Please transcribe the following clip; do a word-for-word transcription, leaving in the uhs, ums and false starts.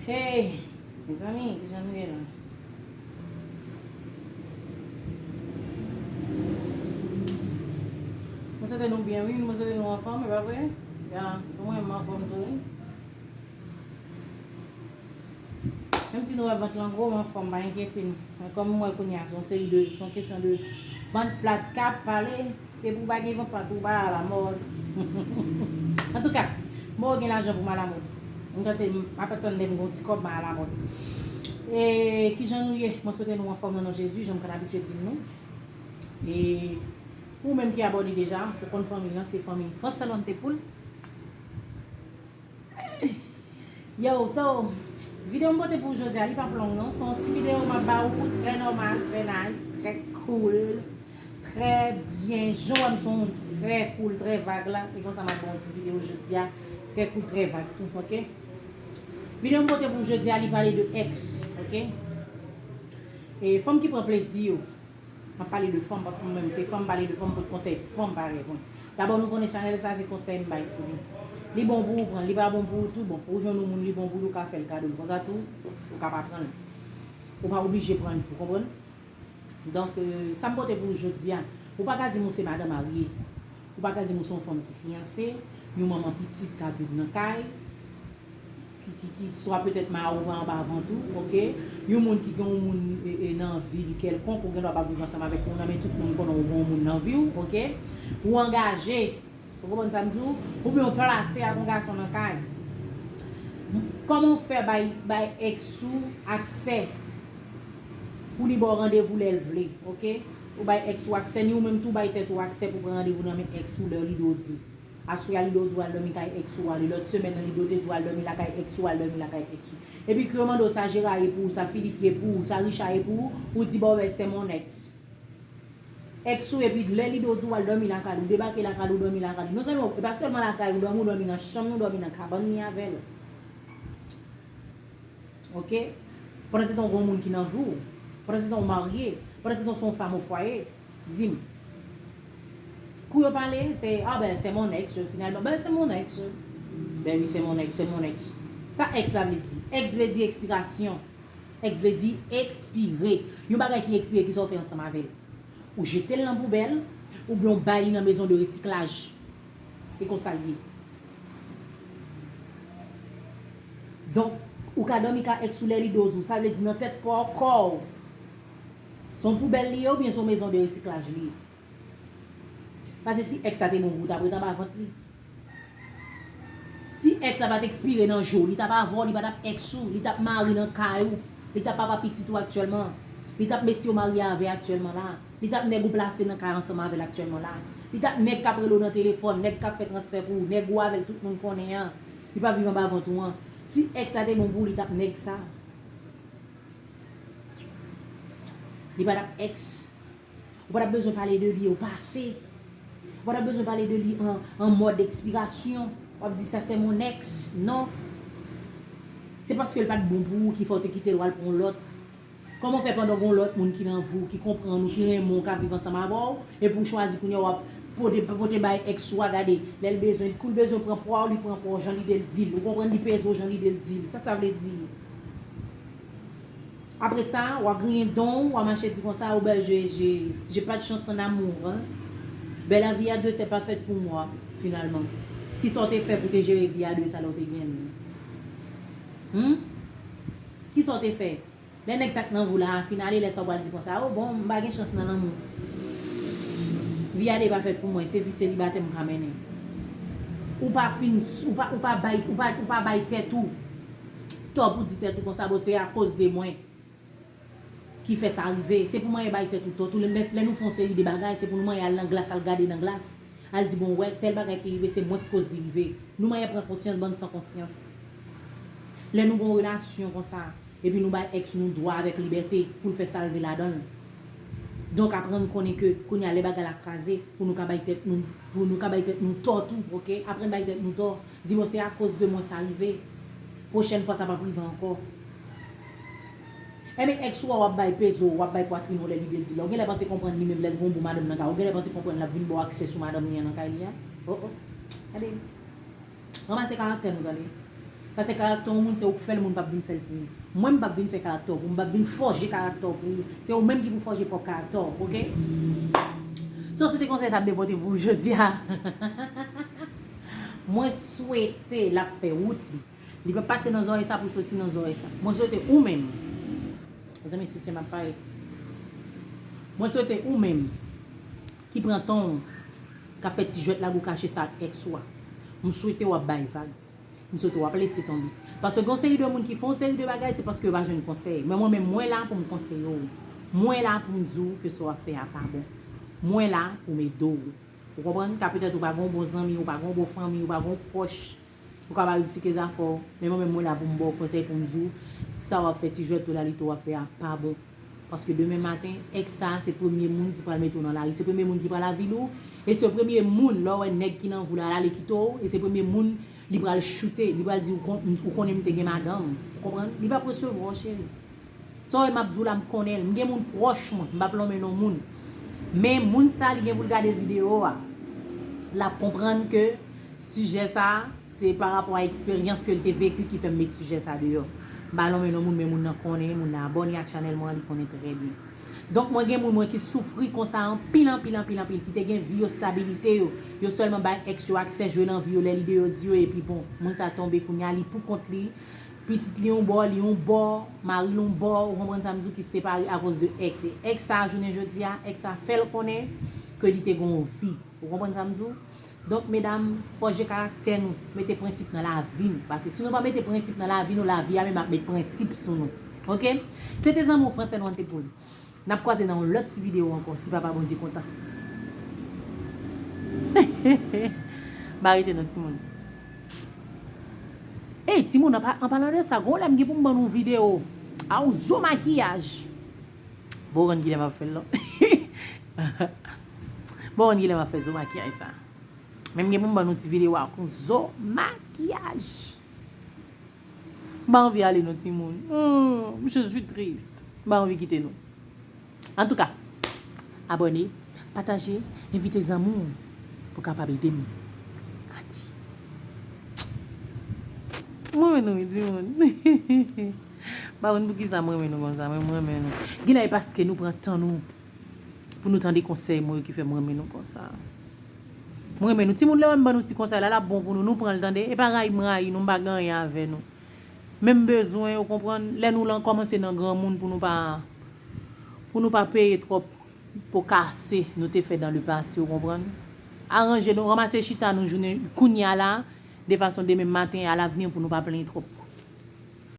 Hey, mezanmi, kijan nou ye la? Mwen swete nou byen, wi. Mwen swete nou anfòm, e pa vre? Ya, se mwen menm m anfòm tou, wi. Menm si nou wè vant lan gwo, m anfòm, pa enkyete nou. Men kòm m wè kounye a, se yon seri de, se yon kesyon de vant plat k ap pale. Depi w pa gen vant plat, ou pa alamòd. Antouka, mwen gen lajan pou m alamòd. M panse m ap atann lè m gen yon ti kòb, m alamòd. E kijan nou ye? Mwen swete nou anfòm nan non Jezi, jan m konn abitye di nou. E pou ou menm ki abòne deja, ou konn fanmi lan, se fanmi Frans Salon te poul. Yo, so, videyo m pote pou jodi a, li p ap long non. Se yon ti videyo m ap ba ou, trè nòmal, trè nice, trè cool, trè byen. Jan w wè m se yon moun ki trè cool, trè vag la, e konsa m ap ba w yon ti videyo jodi a, trè cool, trè vag tou, oke? Videyo m pote pou jodi a, li pale de ex, oke? E fanm ki pran plezi yo. M ap pale de fanm, paske mwen menm se fanm, pale de fanm, pote konsèy pou fanm parèy mwen. Dabò, nou konnen chanèl sa se konsèy m bay sou li. Li bon pou ou pran l, li pa bon pou ou tou, bon, ou jwenn yon moun li bon pou li, ou ka fè l kado l. Konsa tou, ou ka pa pran l. Ou pa oblije pran l tou, konprann? Donk, euh, sa m pote pou ou jodi a, ou pa ka di m ou se madan marye. Ou pa ka di m ou se yon fanm ki fiyanse, yon manman pitit k ap viv nan kay, ki, ki, ki swa petèt mari w pa anba vant ou, oke? Yon moun ki gen yon moun, e, e, nan vi li kèlkonk, ou gen dwa p ap viv ansanm avèk moun nan, men tout moun konnen ou gen yon moun nan vi w, oke? Ou angaje, ou konprann sa m di w? Oubyen ou plase ak yon gason nan kay. Kòman w fè bay, bay ex ou aksè pou li ba w randevou lè l vle, oke? Ou bay ex ou aksè, ni ou menm tou bay tèt ou aksè pou pran randevou nan men ex ou lè li do di w. Aswè a li do di w al dòmi kay ex ou, ale lòt semèn nan li do te di w al dòmi lakay ex ou, al dòmi lakay ex ou. Epi ke yo mande w sa Jera ye pou ou, sa Filip ye pou ou, sa Richa ye pou ou, ou di bon ben c'est mon ex. Ex ou epi lè li do di w al dòmi lakay li, ou debake lakay li, ou dòmi lakay li. Non sèlman, e pa sèlman lakay ou dòmi, ou dòmi nan chanm li, ou dòmi nan kabann li avè l. Oke? Pandan se tan w gen yon moun ki nan vi w, pandan se tan w marye, pandan se tan w se yon fanm o fwaye, di m. Kou yo pale, se, ah ben, c'est mon ex, finalement. Ben, c'est mon ex. Ben oui, c'est mon ex, c'est mon ex. Sa ex la vle di? Ex vle di ekspirasyon. Ex vle di ekspire. Yon bagay ki ekspire, kisa w fè ansanm avè l? Ou jete l nan poubèl, oubyen w bay li nan maison de recyclage. E konsa l ye. Donk, ou ka dòmi ka ex ou lè li do di w, sa vle di nan tèt pa w, kò w. Se yon poubèl li ye oubyen se yon maison de recyclage li ye? Paske si ex la te bon pou ou, w t ap ret anba vant li. Si ex la pa t ekspire nan je w, li t ap avè w, li pa t ap ex ou, li t ap mari nan kay ou, li t ap papa pitit ou aktyèlman, li t ap mesye w marye avè aktyèlman la, li t ap nèg ou plase nan kay ansanm avè l aktyèlman la, li t ap nèg k ap rele w nan telefòn, nèg k ap fè transfè pou ou, nèg ou avè l tout moun konnen an, li p ap viv anba vant ou an. Si ex la te bon pou ou, li t ap nèg sa. Li pa t ap ex. Ou pa t ap bezwen pale de li o pase. Ou pa t ap bezwen pale de li an, an mòd ekspirasyon. W ap di sa se mon ex. Non. Se paske l pa t bon pou ou ki fè w te kite l w al pran yon lòt. Kòman w fè pandan w gen yon lòt moun ki nan vi w, ki konprann ou, ki renmen w, k ap viv ansanm avè w, epi w chwazi kounye a w ap pote, pote bay ex ou a, gade, lè l bezwen, kou l bezwen pran pwa w, li pran pwa w jan lide l di l. Ou konprann, li peze w jan lide l di l. Sa sa vle di? Apre sa, w a griyen dan w, w a mache di konsa, oh ben, je, je, j'ai pas de chance en amour, hein. Ben, la vie à deux, c'est pas faite pour moi, finalement. Kisa w te fè pou te jere vi a de sa lè w te gen li? Hmm? Kisa w te fè? Lè nèg sa k nan vi w la a fin ale, lè sa w pral di konsa, oh bon, m pa gen chans nan lanmou. Vi a de pa fèt pou mwen, se vi selibatè m ka mennen. Ou pa fin, ou pa, ou pa bay, ou pa, ou pa bay tèt ou tò pou di tèt ou konsa, bon, se akoz de mwen ki fè sa rive. Se pou manyen bay tèt ou tò tou. Lè, lè nou fè yon seri de bagay, se pou nou manyen al nan glas, al gade nan glas. Al di, bon, w wè, tèl bagay ki rive, se mwen k koz li rive. Nou manyen pran konsyans, bann san konsyans. Lè nou gen yon relasyon konsa, epi nou bay ex nou dwa avèk libète pou l fè sa l vle ladan l. Donk, aprann konnen ke kounye a, lè bagay la kraze, pou nou ka bay tèt nou, pou nou ka bay tèt nou tò tou, oke? Aprann bay tèt nou tò. Di, bon, se akoz de mwen sa rive. Pwochèn fwa, sa p ap rive ankò. Enben, ex ou a w ap bay pezo, w ap bay pwatrin ou lè li vle di la. Ou genlè panse konprann li menm lè l gen yon bon madanm nan kay. Ou genlè panse konprann l ap vin ba w aksè sou madanm li an nan kay li a. Oh, oh. Gade. Ranmase karaktè nou, tande. Paske karaktè yon moun, se ou k fè l, moun p ap vin fè l pou ou. Mwen, m p ap vin fè karaktè w pou ou, m p ap vin fòje karaktè w pou ou. Se ou menm ki pou fòje pwòp karaktè w, oke? So, se te konsèy sa m te pote pou ou jodi a. Mwen swete l ap fè wout li. Li p ap pase nan zòrèy sa pou soti nan zòrèy sa. Mwen swete ou menm. Mezanmi, soutyen m ap parèt. Mwen swete ou menm ki pran tan w, k ap fè ti jwèt lagou kache sa ak èks ou a. M swete w ap bay vag. M swete w ap lese tonbe. Paske gen yon seri de moun ki fè yon seri de bagay, se paske yo pa jwenn konsèy. Men mwen menm, mwen la pou m konseye w. Mwen la pou m di w ke sa w ap fè a pa bon. Mwen la pou m ede w. Ou konprann? Ka petèt ou pa gen yon bon zanmi, ou pa gen yon bon fanmi, ou pa gen yon pwòch, ou ka pa risike zafè w. Men mwen menm, mwen la pou m ba w konsèy, pou m di w, sa w ap fè, ti jwèt ou la, li tou w ap fè a pa bon. Paske demen maten, èks sa a, se premye moun ki pral mete w nan lari, se premye moun ki pral avili w, e se premye moun, lè w wè nèg ki nan vi w la, l ale kite w, e se premye moun li pral choute, li pral di w, ou konnen m te gen madanm. Ou konprann? Li p ap resevwa w, cheri. Sa w wè m ap di w la, m konnen l. M gen moun pwòch mwen, m p ap lonmen non moun. Men moun sa, li gen pou l gade videyo a. L ap konprann ke sijè sa a, se pa rapò a eksperyans ke l te veki ki fè m met sijè sa deyò. M pa lonmen non moun, men moun nan konnen, moun nan abòne ak chanèl mwen an, li konnen trè byen. Donk, mwen gen moun mwen ki soufri konsa anpil, anpil, anpil, anpil, ki te gen vi yo, stabilite yo. Yo sèlman bay èks yo aksè jwe nan vi yo, lè li deyò di yo, epi bon, moun sa tonbe kounye a, li pou kont li. Pitit li yon bò, li yon bò, mari l yon bò, ou konprann sa m di w, ki separe akoz de èks. E èks sa a, jounen jodi a, èks sa a fè l konnen ke li te gen yon vi. Ou konprann sa m di w? Donk, medam, fòje karaktè nou, mete prensip nan lavi nou. Paske si nou pa mete prensip nan lavi nou, lavi a menm ap met prensip sou nou. Oke? Se te zanmi w Fransè Nwante Poul. N ap kwaze nan yon lòt ti videyo ankò, si Papa Bondye kontan. M pa rete non, timoun. Ey, timoun, an pa-, an palan de sa, gon lè m gen pou m ban nou videyo a yon zo makiyaj. Bon, konn kilè m ap fè l, non? Bon, konn kilè m ap fè zo makiyaj sa. Men m gen pou m ban nou ti videyo ak yon zo makiyaj. M pa anvi ale non, timoun. Hmm, je suis triste. M pa anvi kite nou. Antouka, abòne, pataje, envite zanmi w pou kapab ede m grandi. M renmen nou, wi, timoun. M pa konn poukisa m renmen nou konsa, men m renmen nou. Genlè e paske nou pran tan nou pou nou tande konsèy mwen yo ki fè m renmen nou konsa. M renmen nou. Timoun, lè w wè m ban nou ti konsèy la, l ap bon pou nou. Nou pran l, tande. E pa rayi m rayi nou, m pa gen anyen avè nou. Men m bezwen, ou konprann, lè nou lan kòmanse nan granmoun pou nou pa, pou nou pa peye twòp po kase nou te fè dans le passé, ou konprann. Aranje nou, ranmase chita nou jounen kounye a la, de fason demen maten, à l'avenir, pou nou pa plenyen twòp.